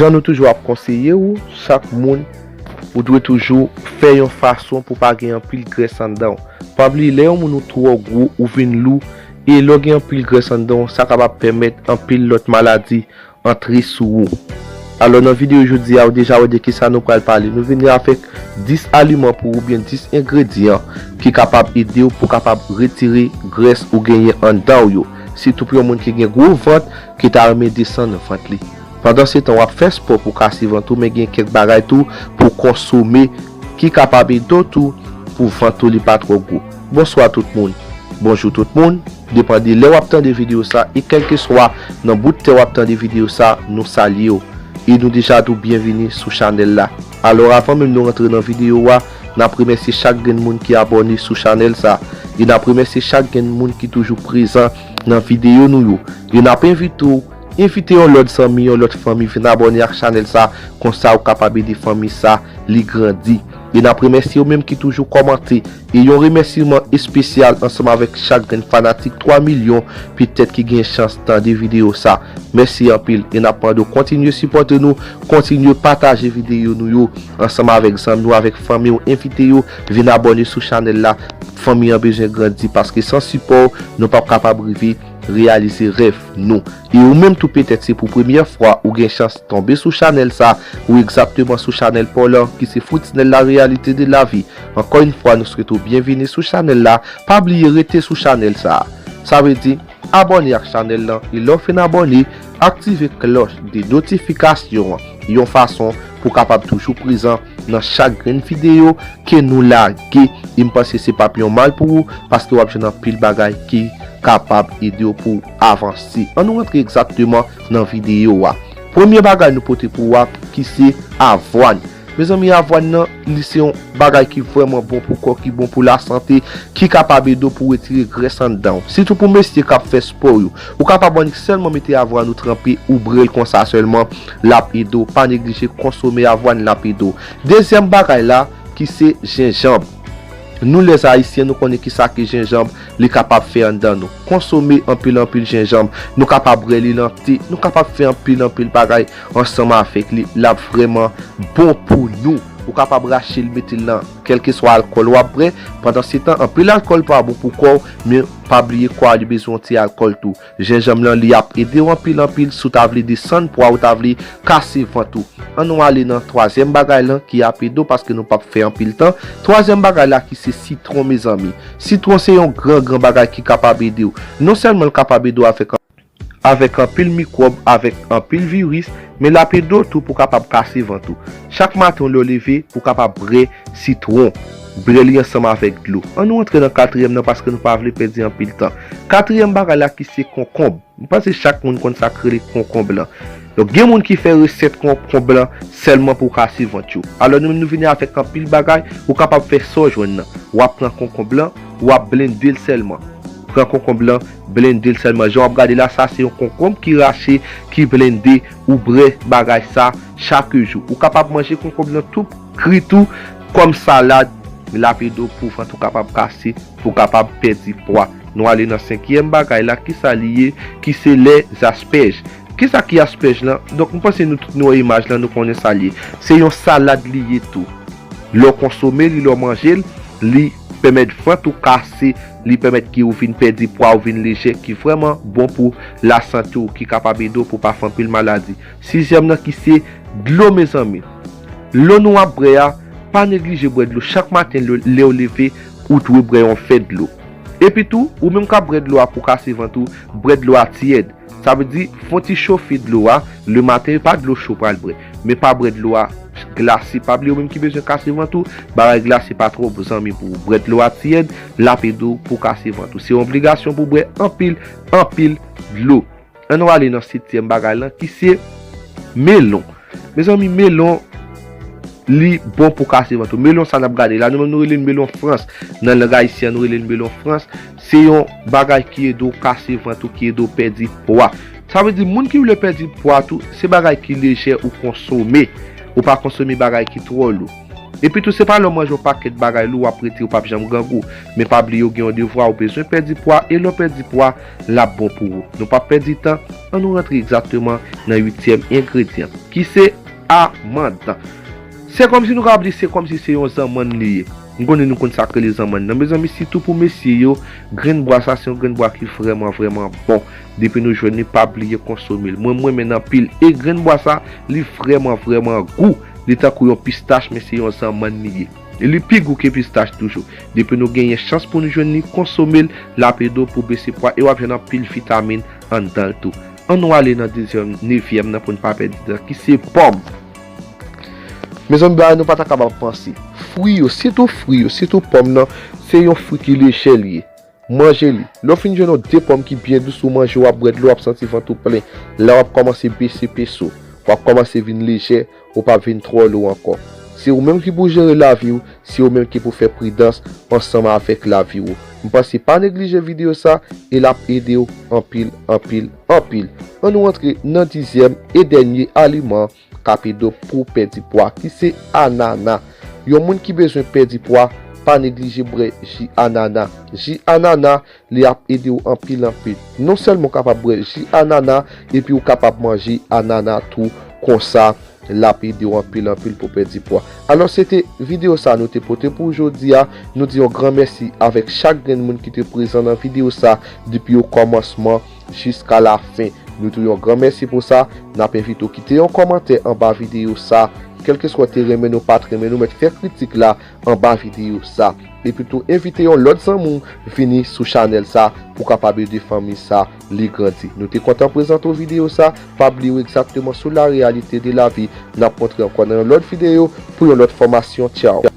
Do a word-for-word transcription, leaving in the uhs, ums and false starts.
Jan nou toujou ap konseye w, chak moun, ou dwe toujou fè yon fason pou pa gen anpil grès anndan w. Pa bliye, lè yon moun ou twò gwo, ou vin lou, e lè w gen anpil grès anndan w, sa kapab pèmèt anpil lòt maladi antre sou ou. Alò, nan videyo jodi a, ou deja wè de kisa nou pral pale. Nou vini avèk dis aliman pou ou, oubyen dis engredyan ki kapab ede w pou kapab retire grès ou genyen anndan w yo. Sitou pou yon moun ki gen gwo vant, ki ta renmen desann vant li. Pandansetan, w ap fè spò pou kase vant ou, men gen kèk bagay tou pou konsome ki kapab ede w tou pou vant ou li pa twò gwo. Bonswa tout moun. Bonjou tout moun. Depann de lè w ap tande videyo sa e kèlkeswa nan bout tè w ap tande videyo sa, nou salye w. E nou deja di w byenvini sou chanèl la. Alò, avan menm nou rantre nan videyo a, n ap remèsye chak grenn moun ki abòne sou chanèl sa. E n ap remèsye chak grenn moun ki toujou prezan nan videyo nou yo. E n ap envite w, envite yon lòt zanmi, yon lòt fanmi vin abòne ak chanèl sa, konsa ou kapab ede fanmi sa li grandi. E n ap remèsye ou menm ki toujou kòmante. E yon remèsiman espesyal ansanm avèk chak grenn fanatik twa milyon petèt ki gen chans tande videyo sa. Mèsi anpil. E n ap mande w kontinye sipòte nou, kontinye pataje videyo nou yo ansanm avèk zanmi w, avèk fanmi w, envite yo vin abòne sou chanèl la. Fanmi an bezwen grandi paske san sipò w, nou p ap kapab rive reyalize rèv nou. E ou menm tou, petèt se pou premyè fwa ou gen chans tonbe sou chanèl sa, ou egzakteman sou chanèl pa w lan, ki se Fritznel, la réalité de la vie. Ankò yon fwa, nou swete w byenvini sou chanèl la. Pa bliye rete sou chanèl sa. Sa vle di, abòne ak chanèl lan, e lè w fin abòne, aktive klòch de notifikasyon an, yon fason pou w kapab toujou prezan nan chak grenn videyo ke nou lage. E m panse se p ap yon mal pou ou, paske w ap jwenn anpil bagay ki kapab ede w pou w avanse. Ann nou rantre egzakteman nan videyo a. Premye bagay nou pote pou w a, ki se avwàn. Mezanmi, avwàn nan, li se yon bagay ki vrèman bon pou kò, ki bon pou lasante, ki kapab ede w pou retire grès anndan w. Sitou pou mesye k ap fè spò yo. Ou kapab annik sèlman mete avwàn ou tranpe, ou bre l konsa sèlman, l ap ede w. Pa neglije konsome avwàn, l ap ede w. Dezyèm bagay la, ki se jenjanm. Nou lèzayisyen, nou konnen kisa ke jenjanm li kapab fè anndan nou. Konsome anpil anpil jenjanm. Nou kapab bre li nan te. Nou kapab fè anpil anpil bagay ansanm avèk li. L ap vrèman bon pou nou. Ou kapab rache l, mete l nan kèlkeswa alkòl w ap bre. Pandansetan, anpil alkòl pa bon pou kò w, men pa bliye kò a li bezwen yon ti alkòl tou. Jenjanm lan, li ap ede w anpil anpil si w ta vle desann pwa, ou ta vle kase vant ou. Ann nou ale nan twazyèm bagay lan ki ap ede w, paske nou p ap fè anpil tan. Twazyèm bagay la ki se sitwon, mezanmi. Sitwon se yon gran gran bagay ki kapab ede w. Non sèlman l kapab ede w avèk, avèk anpil mikwòb, avèk anpil viris, men l ap ede w tou pou w kapab kase vant ou. Chak maten w lè w leve, ou kapab bre sitwon. Bre li ansanm avèk dlo. Ann nou antre nan katriyèm nan paske nou pa vle pèdi anpil tan. Katriyèm bagay la ki se konkonb. M panse chak moun konn sa k rele konkonb lan. Donk, gen moun ki fè resèt konkonb lan sèlman pou kase vant yo. Alò, nou menm nou vini avèk anpil bagay, ou kapab fè sa w jwenn nan. W ap pran konkonb lan, w ap blende l sèlman. Pran konkonb lan, blende l sèlman. Jan w ap gade la, sa se yon konkonb ki rache, ki blende, ou bre bagay sa chak jou. Ou kapab manje konkonb lan tou kri tou, kòm salad, l ap ede w pou vant ou kapab kase, pou w kapab pèdi pwa. Nou ale nan senkyèm bagay la, kisa li ye, ki se lèzaspèj. Kisa ki aspèj lan? Donk, m panse nou tout nou wè imaj lan, nou konnen sa l ye. Se yon salad li ye tou. Lè w konsome li, lè w manje l, li pèmèt vant ou kase, li pèmèt ke ou vin pèdi pwa, ou vin lejè, ki vrèman bon pou lasante w, ki kapab ede w pou w pa fè anpil maladi. Sizyèm nan ki se dlo, mezanmi. Dlo nou ap bwè a, pa neglije bwè dlo. Chak maten, lè, lè w leve, ou dwe bwè yon vè dlo. Epi tou, ou menm k ap bwè dlo a pou kase vant ou, bwè dlo a tyèd. Sa vle di, fè yon ti chofe dlo a, lematen, e pa dlo cho pral bwè. Men pa bwè dlo a glase. Pa bliye, ou menm ki bezwen kase vant ou, bagay glase pa twò bon zanmi pou ou. Bwè dlo a tyèd, l ap ede w pou kase vant ou. Se yon obligasyon pou w bwè anpil, anpil dlo. Ann nou ale nan setyèm bagay lan, ki se melon. Mezanmi, melon, li bon pou kase vant ou. Melon sa n ap gade la, nou menm nou rele l melon frans. Nan lang ayisyen, nou rele l melon frans. Se yon bagay ki ede w kase vant ou, ki ede w pèdi pwa. Sa vle di, moun ki vle pèdi pwa tou, se bagay ki lejè ou konsome. Ou pa konsome bagay ki twò lou. Epi tou, se pa lè w manje yon pakèt bagay lou w ap rete, ou p ap janm grangou. Men pa bliye w gen yon devwa, ou bezwen pèdi pwa, e lè w pèdi pwa, l ap bon pou ou. Nou p ap pèdi tan, ann nou rantre egzakteman nan uityèm engredyan, ki se amann. Se kòmsi nou kapab di se kòmsi se yon zanmann li ye. M konnen nou konn sa k rele zanmann nan. Mezanmi, sitou pou mesye yo, grenn bwa sa se yon grenn bwa ki vrèman, vrèman bon. Depi nou jwenn li, pa bliye konsome l. Mwen, m renmen l anpil. E grenn bwa sa, li vrèman, vrèman gou. Li tankou yon pistach, men se yon zanmann li ye. E li pi gou ke pistach toujou. Depi nou genyen chans pou nou jwenn li, konsome l, l ap ede w pou bese pwa e w ap jwenn anpil vitamin anndan l tou. Ann nou ale nan dezyèm, nevyèm nan pou n pa pèdi tan, ki se pòm. Mezanmi, bagay nou pa ta kapab panse. Fwi yo, sitou fwi yo, sitou pòm nan, se yon fwi ki lejè li ye. Manje li. Lè w fin jwenn yon de pòm ki byen dous, ou manje, w ap bwè dlo, w ap santi vant ou plen. La w ap kòmanse bese peso. W ap kòmanse vin lejè, ou p ap vin twò lou ankò. Se ou menm ki pou jere lavi w, se ou menm ki pou fè pridans ansanm avèk lavi w. M panse pa neglije videyo sa, e l ap ede w anpil, anpil, anpil. Ann nou rantre nan dizyèm e dènye aliman k ap ede w pou w pèdi pwa, ki se anana. Yon moun ki bezwen pèdi pwa, pa neglije bwè ji anana. Ji anana, li ap ede w anpil, anpil. Non sèlman w kapab bwè ji anana, epi w kapab manje anana tou konsa, l ap ede w anpil, anpil pou w pèdi pwa. Alò, se te videyo sa nou te pote pou w jodi a. Nou di yon gran mèsi avèk chak grenn moun ki te prezan nan videyo sa depi okòmansman jiska lafen. Nou di w yon gran mèsi pou sa. N ap envite w kite yon kòmantè anba videyo sa. Kèlkeswa w te renmen nou, pa t renmen nou, mèt fè kritik la anba videyo sa. Epi tou, envite yon lòt zanmi w vini sou chanèl sa pou w kapab ede fanmi sa li grandi. Nou te kontan prezante w videyo sa. Pa bliye w egzakteman sou la réalité de la vie. N ap kontre ankò nan yon lòt videyo pou yon lòt fòmasyon. Tchaw.